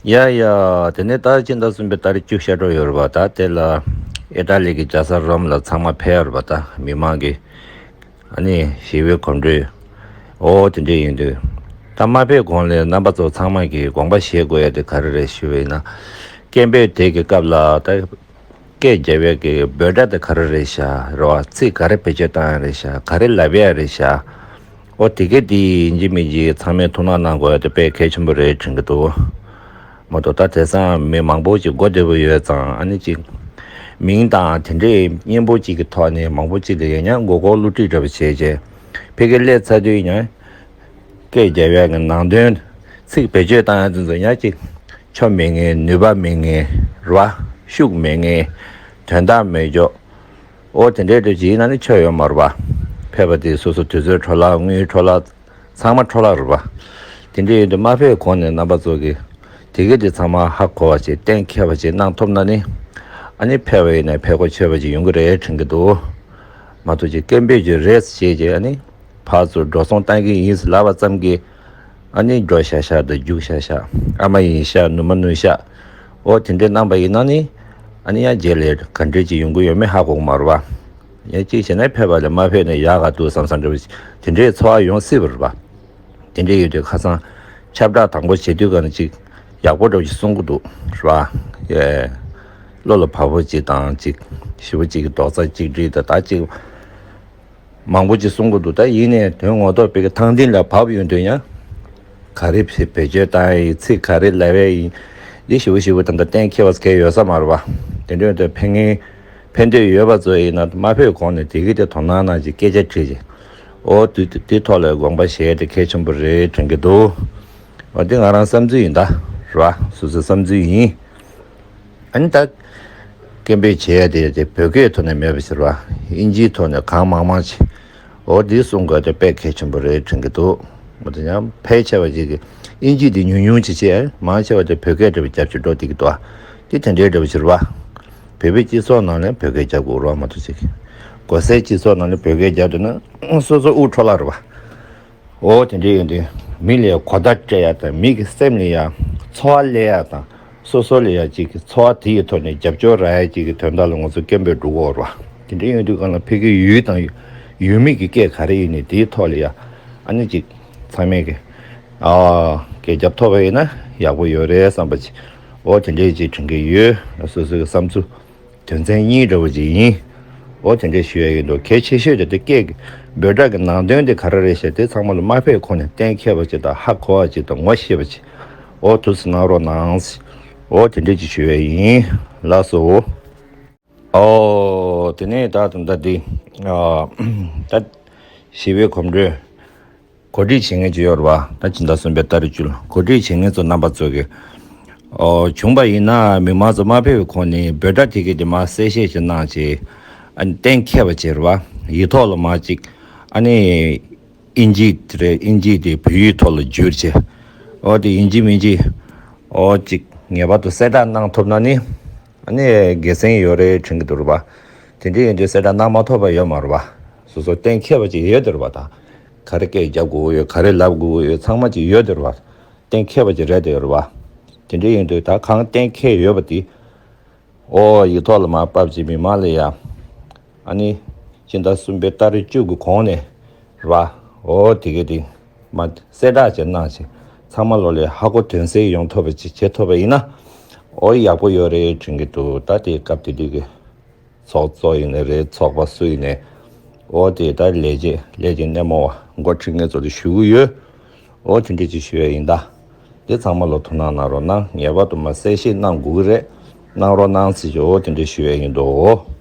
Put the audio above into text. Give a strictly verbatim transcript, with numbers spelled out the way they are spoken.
ཡ་ཡ། དེ་ནས་ད་སྤྱི་ཟླ་གསུམ་པའི་ཏ་རིག་བཅུ་ཤར་འགྲོ་ཡོད་རེད་པ། ད་དེ་ལ་ཨི་ཏཱ་ལི་གི་རྒྱལ་ས་རོམ་ལ་ཚང་མ་ཕེབས་ཡོད་རེད་པ། ད་མི་མང་གི་ཨ་ནི་ཞི་བའི་གོམ་བགྲོད། འོ་དེ་འདྲ་ཡིན་དུས། ད་མ་ཕེབས་གོང་ལ་རྣམ་པ་ཚོ་ཚང་མ་གིས་དགོངས་པ་བཞེས་དགོས་ཡ་དེ་ག་རེ་རེད་ཞུ་བ་ཡིན་ན། སྐད་འབོད་དེ་གི་སྐབས་ལ་ད། སྐད་རྒྱབ་ཡས་ཀྱི་འབོད་སྒྲ་དེ་ག་རེ་རེད་ཤག་རེད་བ། ཚིག་ག་རེ་བེད་སྤྱོད་བཏང་ཡ་རེད་ཤག་ག་རེ་ལབ་ཡ་རེད་ཤག་འོ་དེ་གས་དེ་ཡིན་གཅིག་མིན་གཅིག་ཚང་མས་ཐུགས་སྣང་གནང་དགོས་ཡ་དེ་དཔེ་གལ་ཆེན་པོ་རེད་དྲན་གྱི་འདུག་མ་གཏོགས་ད་དེང་སང་མི་མང་པོ་ཅིག་མགོ་བདེ་པོ་ཡོད་ཙང་ཨ་ནི་ཅིག་མིང་དང་དེ་འདྲའི་སྙན་པོ་ཅིག་གི་ཐོག་ནས་མང་པོ་ཅིག་ལ་ཡང་ཡང་མགོ་སྐོར་བསླུ་བྲིད་འདྲ་པོ་བྱས་རྗེས་ཕ་གིར་སླེབས་ཚར་དུས་ཡང་། སྐད་རྒྱབ་ཡག་གི་ནང་དོན། ཚིག་བེད་སྤྱོད་བཏང་ཡག་དེ་ཚོ་ཡང་ཅིག་ཆོ་མེད་མཁན། ནུས་པ་མེད་མཁན། རེད་བ། ཤུགས་མེད་མཁན། དོན་དག་མེད་ཅོག་འོ་དེ་འདྲའི་འདྲ་ཅིག་ཡིན་ན་ནི་ཆོ་ཡོད་མ་རེད་བ། ཕེབས་པ་དེ་སོ་སོ་དུས་ཚོད་འཕྲོ་བརླག་དངུལ་འཕྲོ་བརླག་ཚང་མ་འཕྲོ་བརླག་རེད་བ། དེ་འདྲ་ཡིན་དུས་མ་ཕེབས་གོང་ནས་རྣམ་པ་ཚོ་གིས་དེ་གི་དེ་ཚང་མ་ཧ་གོ་བ་ཅིག་གཏན་འཁེལ་བ་ཅིག་གནང་ཐུབ་ན་ནི། ཨ་ནི་ཕེབས་པ་ཡིན་ན་ཕེབས་གོ་ཆོད་པ་ཅིག་ཡོང་གི་རེད་དྲན་གྱི་འདུག་མ་གཏོགས་ཅིག་སྐད་འབོད་ཅིག་རེད་ཟེར་བྱས་རྗེས་ཨ་ནི། ཕར་ཚུར་འགྲོ་སོང་བཏང་གི་ཡིན་ལབ་པ་ཙམ་གྱིས། ཨ་ནི་འགྲོ་ཤག་ཤག་དང་རྒྱུག་ཤག་ཤག་ཨ་མ་ཡིན་ཤག་ནུ་མ་ནུས་ཤག་འོ་དེ་འདྲས་གནང་པ་ཡིན་ན་ནི། ཨ་ནི་ཡང་རྗེས་ལ་ག་འདྲས་ཅིག་ཡོང་གི་ཡོད་མེད་ཧ་གོ་གི་མ་རེད་བ། ཡང་གཅིག་བྱས་ན་ཕེབས་པ་ལས་མ་ཕེབས་ན་ཡག་ག་འདུག་བསམ་བསམ་འདྲ་བོ་དེ་འདྲས་ཚོར་བ་ཡོང་སྲིད་པ་རེད་བ། དེ་འདྲས་ཡོད་དུས་ཁ་སང་ཁྱབ་བསྒྲགས་དང་པོ་བྱེད་དུས་ག་ནས་ཅིག་ཡག་པོ་འདྲ་བོ་ཅིག་གསུང་གི་འདུག་རེད་བ། ཡེ། བློ་ལ་བབ་པོ་ཅིག་དང་ཅིག་ཞེ་པོ་ཅིག་གི་རྡོག་རྩ་གཅིག་སྒྲིལ་དང་ད་ཅིག་མང་པོ་ཅིག་གསུང་གི་འདུག་ད་ཡིན་ནའི་དོན་ངོ་ཐོག་དཔེ་གི་ཐང་སྟེང་ལ་བབས་ཡོང་དུས་ཡང་། ག་རེ་བེད་སྤྱོད་བཏང་ཡིན། ཚིག་ག་རེ་ལབ་ཡ་ཡིན། འདི་ཞེ་པོ་ཞེ་པོ་ད་ལྟ་གཏན་འཁེལ་བ་གལ་ཡོད་ས་མ་རེད་བ། དེ་འདྲ་ཡོང་དུས་ཕན་ངེས་ཕན་འདོད་ཡོད་པ་ཚོ་ཡིན་ན་མ་ཕེབས་གོང་ནས་དེ་གི་དེ་དོ་སྣང་གནང་ཅིག་སྐད་ཆ་དྲིས་ཅིག་འོ་དུས་དེ་ཐོག་ལ་དགོངས་པ་བཞེས་དེ་གལ་ཆེན་པོ་རེད་དྲན་གི་འདུག་འོ་འདི་ང་རང་བསམ་ཚུལ་ཡིན་ད། རེད་བ། སོ་སོའི་བསམ་ཚུལ་ཡིན། ཨ་ནི་ད། སྐད་འབོད་བྱེད་ཡ་དེ་དེ་བོད་སྐད་ཐོག་ནས་མེད་པ་ཟེར་བ། ཨིན་ཇིའི་ཐོག་ནས་གང་མང་མང་བྱེད། འོ་འདི་གསུང་དགོས་དེ་དཔེ་གལ་ཆེན་པོ་རེད་དྲན་གི་འདུག་མ་གཏོགས་ཡང་ཕལ་ཆེ་བ་ཅིག་གིས་ཨིན་ཇི་འདི་ཉུང་ཉུང་ཅིག་བྱས་མང་ཆེ་བ་དེ་བོད་སྐད་འདྲ་བོ་རྒྱབ་ཅིག་འགྲོ་བསྡད་ཀྱི་འདུག་ཨ། འདི་དེ་འདྲའི་འདྲ་བོ་ཟེར་བ། བོད་པའི་སྤྱི་ཚོགས་ནང་ནས་བོད་སྐད་རྒྱབ་དགོས་རེད་བ་མ་གཏོགས་ཅིག་གོ་སའི་སྤྱི་ཚོགས་ནང་ནས་བོད་སྐད་རྒྱབ་འདུག་ན་སོ་སོ་དབུགས་འཕྲོ་བརླག་རེད་བ། འོ་དེ་འདྲ་ཡོང་དུས་མི་ལ་གོ་བརྡ་སྤྲད་ཡ་དང་མི་གི་སེམས་ལ་ཡ་ཚོར་བ་སླེབས་ཡ་དང་སོ་སོ་ལ་ཡ་གཅིག་གི་ཚོར་བ་དེ་ཡི་ཐོག་ནས་རྒྱབ་སྐྱོར་རག་ཡ་གཅིག་གི་དོན་དག་ལ་ང་ཚོ་སྐད་འབོད་འགྲོ་གི་ཡོད་རེད་བ། དེ་འདྲ་ཡོང་དུས་གང་ལ་ཕ་གི་ཡུལ་དང་ཡུལ་མི་གི་སྐད་ག་རེ་ཡིན་ནའི་དེའི་ཐོག་ལ་ཡ་ཨ་ནི་གཅིག་ཚང་མས་གི་ཨ་སྐད་རྒྱབ་ཐུབ་པ་ཡིན་ན་ཡག་པོ་ཡོད་རེད་བསམ་པ་ཅིག་འོ་དེ་འདྲའི་གཅིག་དྲན་གི་ཡོད། སོ་སོའི་བསམ་ཚུལ། དོན་ཚན་གཉིས་འདྲ་བོ་ཅིག་ཡིན། འོ་དེ་འདྲ་ཞུ་ཡ་ཡིན་འདུག་གལ་ཆེ་ཤོས་དེ་དེ་སྐད་ཀྱི་འབོད་སྒྲ་གི་ནང་དོན་དེ་ག་རེ་རེད་ཤག་དེ་ཚང་མ་ལ་མ་ཕེབས་གོང་ནས་གཏན་འཁེལ་བ་ཅིག་དང་ཧ་གོ་བ་ཅིག་དང་ངོ་ཤེས་པ་ཅིག་འོ་ཐུགས་སུ་གནང་རོགས་གནང་། འོ་དེ་འདྲ་ཅིག་ཞུ་ཡ་ཡིན། ལགས་སོ། འོ་དེ་ནས་ད་དུང་ད་འདི་ཨ་ད་ཞི་བའི་གོམ་བགྲོད། གོ་སྒྲིག་བྱེད་མཁན་ཅིག་ཡོད་རེད་བ། ད་ཕྱི་ཟླ་གསུམ་པའི་ཏ་རིག་བཅུ་ལ་གོ་སྒྲིག་བྱེད་མཁན་ཚོ་རྣམ་པ་ཚོ་གིས། ཨོ་བྱུང་པ་ཡིན་ན་མི་མང་ཚོ་མ་ཕེབས་པའི་གོང་ནས་འབོད་སྒྲ་དེ་གའི་དེ་མར་གསལ་བཤད་ཅིག་གནང་བྱས། ཨ་ནི་གཏན་འཁེལ་བ་བྱས་རེད་བ། ཡིག་ཐོག་ལ་མར་ཅིག་ཨ་ནི་ཨིན་ཇི་དེ་རེད། ཨིན་ཇི་དེ་བོད་ཡིག་ཐོག་ལ་བསྒྱུར་བྱས། ཨོ་དེ་ཡིན་གཅིག་མིན་གཅིག་ཨོ་ཅིག་ངེས་པར་དུ་གསལ་བསྒྲགས་གནང་ཐུབ་ན་ནི། ཨ་ནི་དགེ་མཚན་ཡོད་རེད་དྲན་གྱི་འདུག་རེད་བ། དེ་འདྲ་ཡིན་དུས་གསལ་བསྒྲགས་གནང་མ་ཐུབ་པ་ཡོད་མ་རེད་བ། སོ་སོ་གཏན་འཁེལ་བ་ཅིག་ཡོད་དེ་རེད་བ་ད། ག་རེ་སྐད་རྒྱབ་དགོས་ཡོད། ག་རེ་ལབ་དགོས་ཡོད། ཚང་མ་ཅིག་ཡོད་དེ་རེད་བ། གཏན་འཁེལ་བ་ཅིག་རེད་དེ་རེད་བ། དེ་འདྲ་ཡིན་དུས་ད་གང་གཏན་འཁེལ་ཡོད་པ་དེ། ཨོ་ཡིག་ཐོག་ལ་མར་ཕབ་བྱས་མི་མང་ལ་ཡ། ཨ་ནི་ཕྱི་ཟླ་གསུམ་པའི་ཏ་རིག་བཅུ་གི་གོང་ནས་རེད་བ། ཨོ་དེ་གའི་དེ་མར་གསལ་བསྒྲགས་ཅིག་གནང་བྱས་ཚང་མ་ལོ་ལ་ཧ་གོ་དོན་གསལ་ཡོང་ཐུབ་པ་ཅིག་བྱེད་ཐུབ་པ་ཡིན་ན། ཨོ་ཡག་པོ་ཡོད་རེད་དྲན་གྱི་འདུག་ད་དེ་སྐབས་དེ་དུས་ཀྱི་ཚོགས་གཙོ་ཡིན་ནའི་རེད། ཚོགས་པ་སུ་ཡིན་ནའི། ཨོ་དེ་ད་ལས་བྱེད་ལས་ཀྱི་སྣེ་མོ་བ་འགོ་ཁྲིད་མཁན་ཚོ་ལ་ཞུ་གི་ཡོད། ཨོ་དེ་འདྲ་ཅིག་ཞུ་ཡ་ཡིན་ད། དེ་ཚང་མ་ལ་ཐུགས་སྣང་གནང་རོགས་གནང་། ངེས་པར་དུ་མར་གསལ་བཤད་གནང་དགོས་ཀྱི་རེད། གནང་རོགས་གནང་ཟེར་གྱི་ཨོ་དེ་འདྲ་ཞུ་ཡ་ཡིན་འདུག